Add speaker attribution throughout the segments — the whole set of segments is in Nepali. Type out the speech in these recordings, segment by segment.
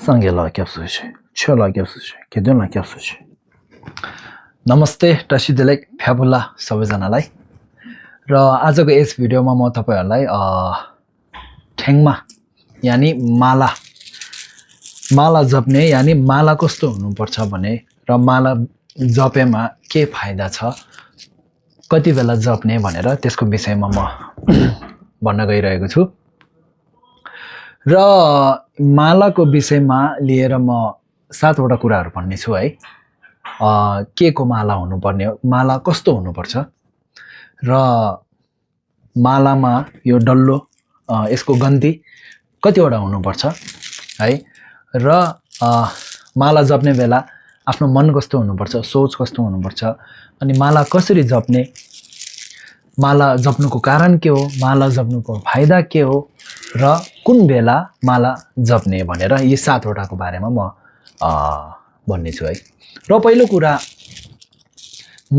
Speaker 1: सँगै क्याप्सुचे छेला क्याप्सुचे केदेला क्याप्सुचे नमस्ते टसिदेले फ्याबुला सबैजनालाई र आजको यस भिडियोमा म तपाईहरुलाई ठ्याङमा यानी माला जप्ने यानी माला कस्तो हुनुपर्छ भने र माला जपेमा के फाइदा छ कति बेला जप्ने भनेर त्यसको विषयमा म भन्न गइरहेको छु र मालाको विषयमा लिएर म 7 वटा कुराहरु भन्ने छु है के को माला हुनुपर्ने माला कस्तो हुनुपर्छ र मालामा यो डल्लो यसको गन्ती कति वटा हुनुपर्छ है र माला जप्ने बेला आफ्नो मन कस्तो हुनुपर्छ सोच कस्तो हुनुपर्छ अनि माला कसरी जप्ने माला जप्नुको कारण के हो माला जप्नुको फाइदा के हो र कुन बेला माला जप्ने भनेर यी 7 वटाको बारेमा म भन्ने छु है र पहिलो कुरा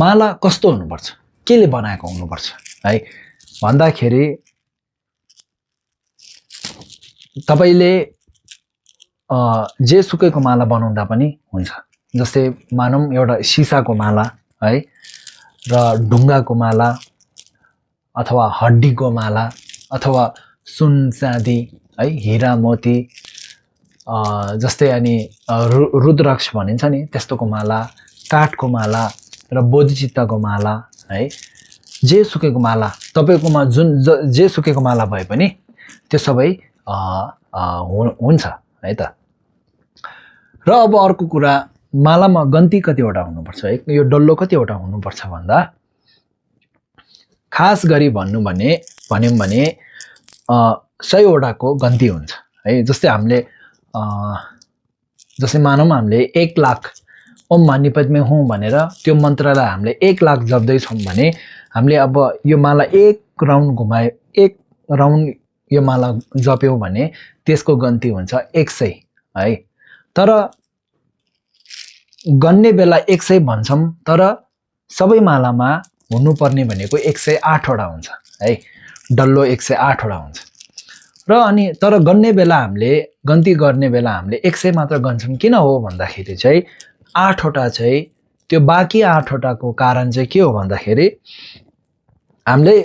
Speaker 1: माला कस्तो हुनुपर्छ केले बनाएको हुनुपर्छ है भन्दाखेरि तपाईले जे सुकेको माला बनाउँदा पनि हुन्छ जस्तै मानौं एउटा सिसाको माला है र ढुङ्गाको माला अथवा हड्डीको माला अथवा सुन चाँदी है हीरा मोती जस्तै अनि रुद्राक्ष भनिन्छ नि त्यस्तोको माला काठको माला र बोधिचित्तको माला है जे सुकेको माला तपाईकोमा जुन जे सुकेको माला भए पनि त्यो सबै हुन्छ है त र अब अर्को कुरा मालामा गन्ती कतिवटा हुनुपर्छ है यो डल्लो कतिवटा हुनुपर्छ भन्दा खास गरी भन्यौं भने 100 वटाको गन्ती हुन्छ है जस्तै हामीले जस्तै मानौं हामीले 1 लाख ओम मानि पद्मे हूं भनेर त्यो मन्त्रलाई हामीले 1 लाख जप्दै छौं भने हामीले अब यो माला एक राउन्ड यो माला जप्यौं भने त्यसको गन्ती हुन्छ 100 है तर गन्ने बेला 100 भन्छौं तर सबै मालामा हुनुपर्ने भनेको 108 वटा हुन्छ है डल्लो 108 वटा हुन्छ र अनि तर गन्ने बेला हामीले गन्ती गर्ने बेला हामीले 100 मात्र गन्छौं किन हो भन्दाखेरि चाहिँ 8 वटा चाहिँ त्यो बाँकी 8 वटाको कारण चाहिँ के हो भन्दाखेरि हामीले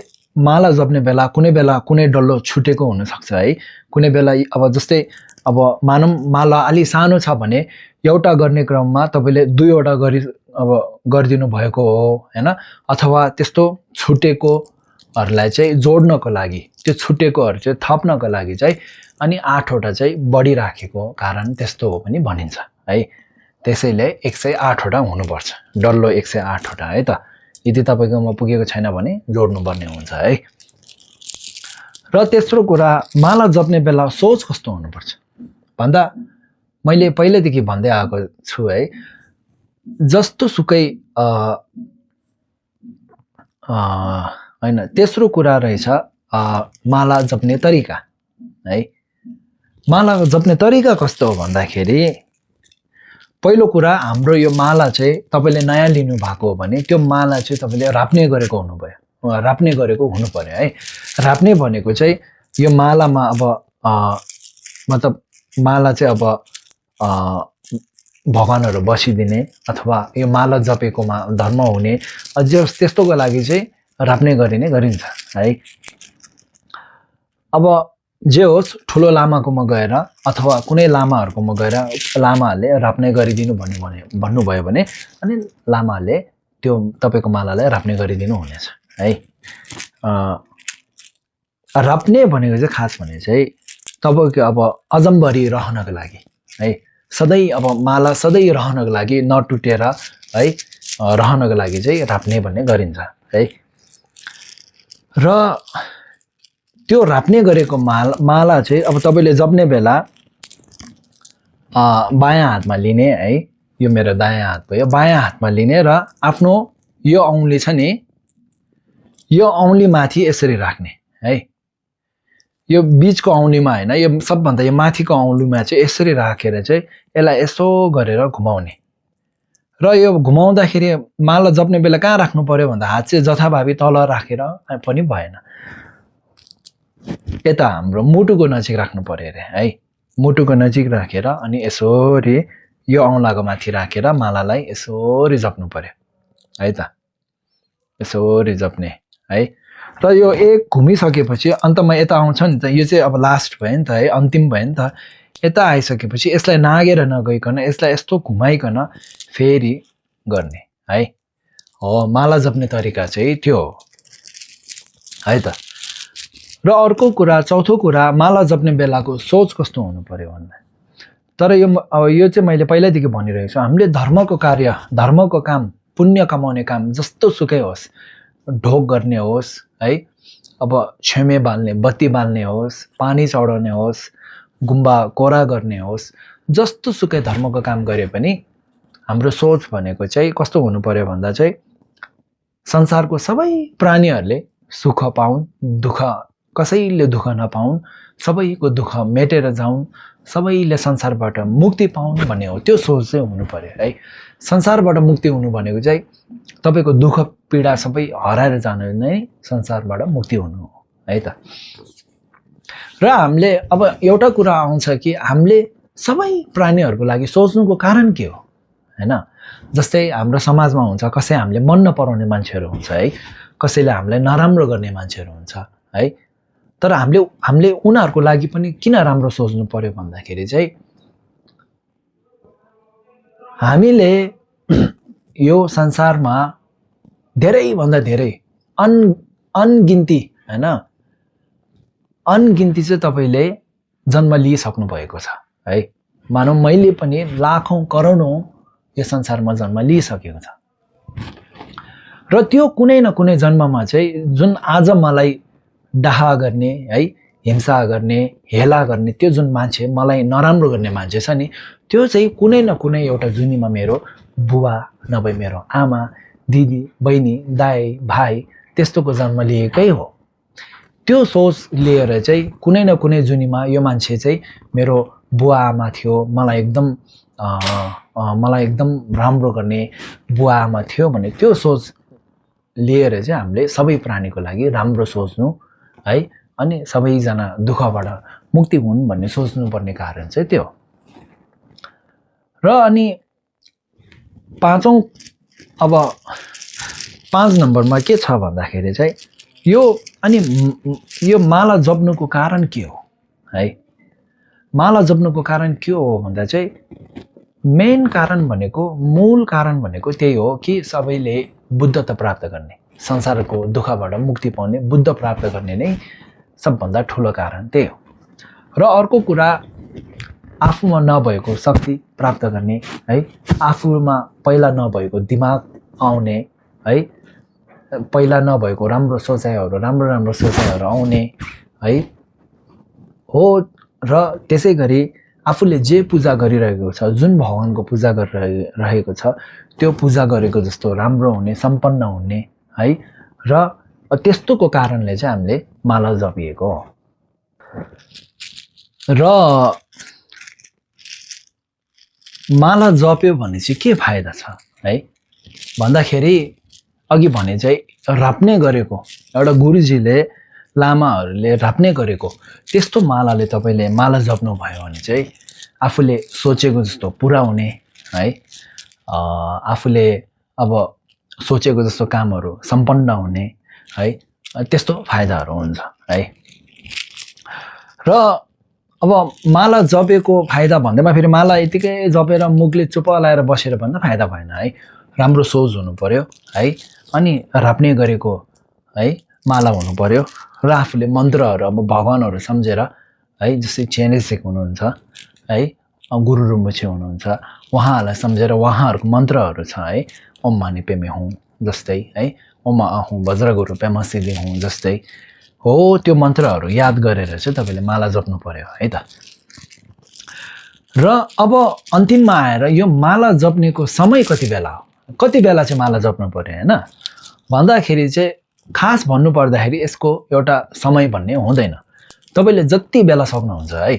Speaker 1: माला जप्ने बेला कुनै डल्लो छुटेको हुन सक्छ है कुनै बेला अब जस्तै अब मानौं माला अलि सानो छ भने एउटा गर्ने क्रममा तपाईले 2 वटा गरिदिनु भएको हो हैन अथवा त्यस्तो छुटेको हरुलाई चाहिँ जोड्नको लागि त्यो छुटेकोहरु चाहिँ थप्नको लागि चाहिँ अनि 8 वटा चाहिँ बढी राखेको कारण त्यस्तो हो पनि भनिन्छ है त्यसैले 108 वटा हुनुपर्छ डल्लो 108 वटा है त यदि तपाईकोमा पुगेको छैन भने जोड्नु पर्ने हुन्छ है र तेस्रो कुरा माला जप्ने बेला सोच कस्तो हुनुपर्छ भन्दा मैले पहिलेदेखि भन्दै आएको छु है जस्तो सुकै हैन तेस्रो कुरा रहेछ माला जप्ने तरिका है माला जप्ने तरिका कस्तो हो भन्दाखेरि पहिलो कुरा हाम्रो यो माला चाहिँ तपाईले नयाँ लिनु भएको हो भने त्यो माला चाहिँ तपाईले राप्ने गरेको हुनु पर्यो है राप्ने भनेको चाहिँ यो मालामा अब मतलब माला चाहिँ अब भगवानहरु बसिदिने अथवा यो माला जपेकोमा धर्म हुने अझै त्यस्तोको लागि चाहिँ राप्ने गरिन्छ है अब जे होस् ठुलो लामाकोमा गएर अथवा कुनै लामाहरुकोमा गएर लामाहरुले राप्ने गरिदिनु भन्नुभयो भने अनि लामाहरुले त्यो तपाईको मालालाई राप्ने गरिदिनु हुनेछ है राप्ने भनेको चाहिँ खास भने चाहिँ तपाईको अब अजम्बरी रहनको लागि है सधैं अब माला सधैं रहनको लागि नटुटेर है रहनको लागि चाहिँ राप्ने भन्ने गरिन्छ है र त्यो राप्ने गरेको माला चाहिँ अब तपाईले जप्ने बेला बायाँ हातमा लिने है यो मेरो दायाँ हात भयो बायाँ हातमा लिने र आफ्नो यो औंली छ नि यो औंली माथि यसरी राख्ने है यो बीचको औंलीमा हैन यो सबभन्दा यो माथिको औंलीमा चाहिँ यसरी राखेर चाहिँ यसलाई यसो गरेर घुमाउने र यो घुमाउँदाखेरि माला जप्ने बेला कहाँ राख्नु पर्यो भन्दा हात चाहिँ जथाभावी तल राखेर पनि भएन यता हाम्रो मुटुको नजिक राख्नु पर्यो रे है मुटुको नजिक राखेर अनि यसरी यो औँलाको माथि राखेर मालालाई यसरी जप्नु पर्यो है त, यसरी जप्ने है। र यो एक घुमिसकेपछि अन्तमा यता आउँछ नि त, यो चाहिँ अब लास्ट भयो नि त है, अन्तिम भयो नि त। यता आइसकेपछि यसलाई नागेर नगइकन यसलाई यस्तो घुमाइकन फेरि गर्ने है। हो माला जप्ने तरिका चाहिँ त्यो हो है त। र अर्को कुरा, चौथो कुरा, माला जप्ने बेलाको सोच कस्तो हुनु पर्यो भन्दा, तर यो चाहिँ मैले पहिल्यैदेखि भनिरहेको छु, हामीले धर्मको कार्य, धर्मको काम, पुण्य कमाउने काम जस्तो सुकै होस्, ढोग गर्ने होस् है, अब छेमे बाल्ने, बत्ती बाल्ने होस्, पानी चढाउने होस्, गुम्बा कोरा गर्ने होस्, जस्तो सुकै धर्मको काम गरे पनि हाम्रो सोच भनेको चाहिँ कस्तो हुनु पर्यो भन्दा चाहिँ संसारको सबै प्राणीहरूले सुख पाउन्, दुःख कसैले दुःख नपाउन्, सबैको दुःख मेटेर जाउन्, सबैले संसारबाट मुक्ति पाउन् भन्ने हो, त्यो सोच चाहिँ हुनु पर्यो है। संसारबाट मुक्ति हुनु भनेको चाहिँ तपाईँको दुःख पीडा सबै हराएर जानु नै संसारबाट मुक्ति हुनु हो है त। र हामीले अब एउटा कुरा आउँछ कि हामीले सबै प्राणीहरूको लागि सोच्नुको कारण के हो हैन। जस्तै हाम्रो समाजमा हुन्छ कसै हामीले मन नपराउने मान्छेहरू हुन्छ है, कसैले हामीलाई नराम्रो गर्ने मान्छेहरू हुन्छ है। तर हामीले उनीहरूको लागि पनि किन राम्रो सोच्नु पर्यो भन्दाखेरि चाहिँ हामीले यो संसारमा धेरैभन्दा धेरै अनगिन्ती हैन, अनगिन्ती चाहिँ तपाईँले जन्म लिइसक्नु भएको छ है। मानौँ मैले पनि लाखौं करोडौं यो संसारमा जन्म लिइसकेको छ र त्यो कुनै न कुनै जन्ममा चाहिँ जुन आज मलाई डाहा गर्ने है, हिंसा गर्ने, हेला गर्ने त्यो जुन मान्छे, मलाई नराम्रो गर्ने मान्छे छ नि, त्यो चाहिँ कुनै न कुनै एउटा जुनीमा मेरो बुवा नभए मेरो आमा, दिदी, बहिनी, दाइ, भाइ त्यस्तोको जन्म लिएकै हो। त्यो सोच लिएर चाहिँ कुनै न कुनै जुनीमा यो मान्छे चाहिँ मेरो बुवा आमा थियो, मलाई एकदम राम्रो गर्ने बुवा आमा थियो भन्ने त्यो सोच लिएर चाहिँ हामीले सबै प्राणीको लागि राम्रो सोच्नु है, अनि सबैजना दुःखबाट मुक्ति हुन् भन्ने सोच्नुपर्ने कारण चाहिँ त्यो। र अनि अब 5 नम्बरमा के छ भन्दाखेरि चाहिँ यो माला जप्नुको कारण के हो है। माला जप्नुको कारण के हो भन्दा चाहिँ मेन कारण भनेको, मूल कारण भनेको त्यही हो कि सबैले बुद्धता प्राप्त गर्ने, संसारको दुःखबाट मुक्ति पाउने, बुद्ध प्राप्त गर्ने नै सबभन्दा ठुलो कारण त्यही हो। र अर्को कुरा, आफूमा नभएको शक्ति प्राप्त गर्ने है, आफूमा पहिला नभएको दिमाग आउने है, पहिला नभएको राम्रो राम्रो सोचाइहरू आउने है हो। र त्यसै गरी आफूले जे पूजा गरिरहेको छ, जुन भगवानको पूजा गरिरहेको छ, त्यो पूजा गरेको जस्तो राम्रो हुने, सम्पन्न हुने है। र त्यस्तोको कारणले चाहिँ हामीले माला जपिएको हो। र माला जप्यो भने चाहिँ के फाइदा छ है भन्दाखेरि, अघि भने चाहिँ राप्ने गरेको एउटा गुरुजीले, लामाहरूले राप्ने गरेको त्यस्तो मालाले तपाईँले माला जप्नु भयो भने चाहिँ आफूले सोचेको जस्तो पुरा हुने है, आफूले अब सोचेको जस्तो कामहरू सम्पन्न हुने है, त्यस्तो फाइदाहरू हुन्छ है। र अब माला जपेको फाइदा भन्दैमा फेरि माला यतिकै जपेर मुखले चुप लाएर बसेर भन्दा फाइदा भएन है। राम्रो सोच हुनु पर्यो है, अनि राप्ने गरेको है माला हुनु पर्यो। र आफूले मन्त्रहरू, अब भगवानहरू सम्झेर है, जस्तै चेनेसेक हुनुहुन्छ है, गुरु रुम्बुछे हुनुहुन्छ, उहाँहरूलाई सम्झेर उहाँहरूको मन्त्रहरू छ है, ओम माने पेमे हुँ जस्तै है, ओम आहु वज्रगुरु पेमा सिद्धि हुँ जस्तै हो, त्यो मन्त्रहरू याद गरेर चाहिँ तपाईँले माला जप्नु पर्यो है त। र अब अन्तिममा आएर यो माला जप्नेको समय कति बेला हो, कति बेला चाहिँ माला जप्नु पर्यो हैन भन्दाखेरि चाहिँ खास भन्नु पर्दाखेरि यसको एउटा समय भन्ने हुँदैन। तपाईँले जति बेला सक्नुहुन्छ है,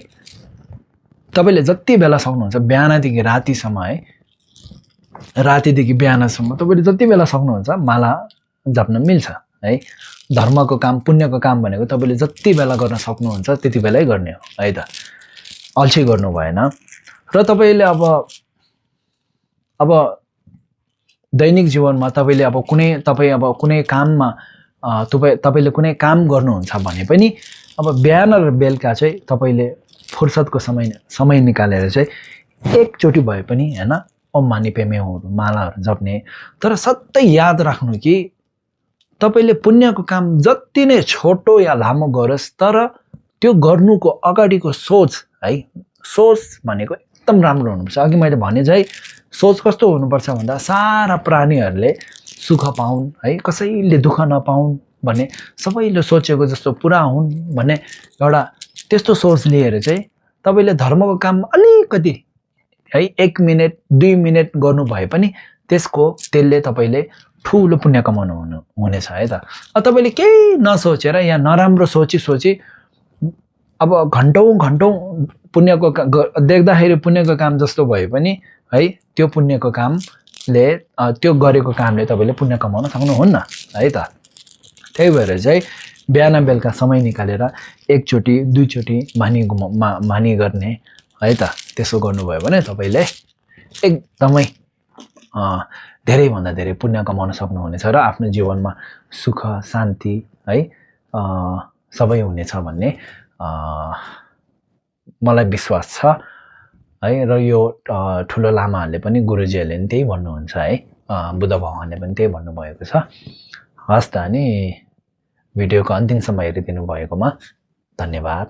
Speaker 1: तपाईँले जति बेला सक्नुहुन्छ, बिहानदेखि रातिसम्म है, रातिदेखि बिहानसम्म तपाईँले जति बेला सक्नुहुन्छ माला जप्न मिल्छ है। धर्मको काम, पुण्यको काम भनेको तपाईँले जति बेला गर्न सक्नुहुन्छ त्यति बेलै गर्ने हो है त। अल्छी गर्नु भएन र तपाईँले अब दैनिक जीवनमा तपाईँले अब कुनै काममा तपाईँले कुनै काम गर्नुहुन्छ भने पनि अब बिहान र बेलुका चाहिँ तपाईँले फुर्सदको समय निकालेर चाहिँ एकचोटि भए पनि हैन ओम मानी पेमेहरू मालाहरू जप्ने। तर सधैँ याद राख्नु कि तपाईँले पुण्यको काम जति नै छोटो या लामो गरोस् तर त्यो गर्नुको अगाडिको सोच है, सोच भनेको एकदम राम्रो हुनुपर्छ। अघि मैले भने चाहिँ सोच कस्तो हुनुपर्छ भन्दा सारा प्राणीहरूले सुख पाउन् है, कसैले दुःख नपाउन् भन्ने, सबैले सोचेको जस्तो पुरा हुन् भन्ने एउटा त्यस्तो सोच लिएर चाहिँ तपाईँले धर्मको काम अलिकति है 1 मिनेट 2 मिनेट गर्नु भए पनि त्यसले तपाईँले ठुलो पुण्य कमाउनु हुनेछ है त। तपाईँले केही नसोचेर या नराम्रो सोची अब घन्टौँ पुण्यको देख्दाखेरि पुण्यको काम जस्तो भए पनि है त्यो पुण्यको कामले त्यो गरेको कामले तपाईँले पुण्य कमाउन सक्नुहुन्न है त। त्यही भएर चाहिँ बिहान बेलुका समय निकालेर एकचोटि दुईचोटि मानी गर्ने है त। त्यसो गर्नुभयो भने तपाईँले एकदमै धेरैभन्दा धेरै पुण्य कमाउन सक्नुहुनेछ र आफ्नो जीवनमा सुख शान्ति है सबै हुनेछ भन्ने मलाई विश्वास छ है। र यो ठुलो लामाहरूले पनि गुरुजीहरूले पनि त्यही भन्नुहुन्छ है, बुद्ध भगवानले पनि त्यही भन्नुभएको छ। हस् त अनि भिडियोको अन्तिमसम्म हेरिदिनु भएकोमा धन्यवाद।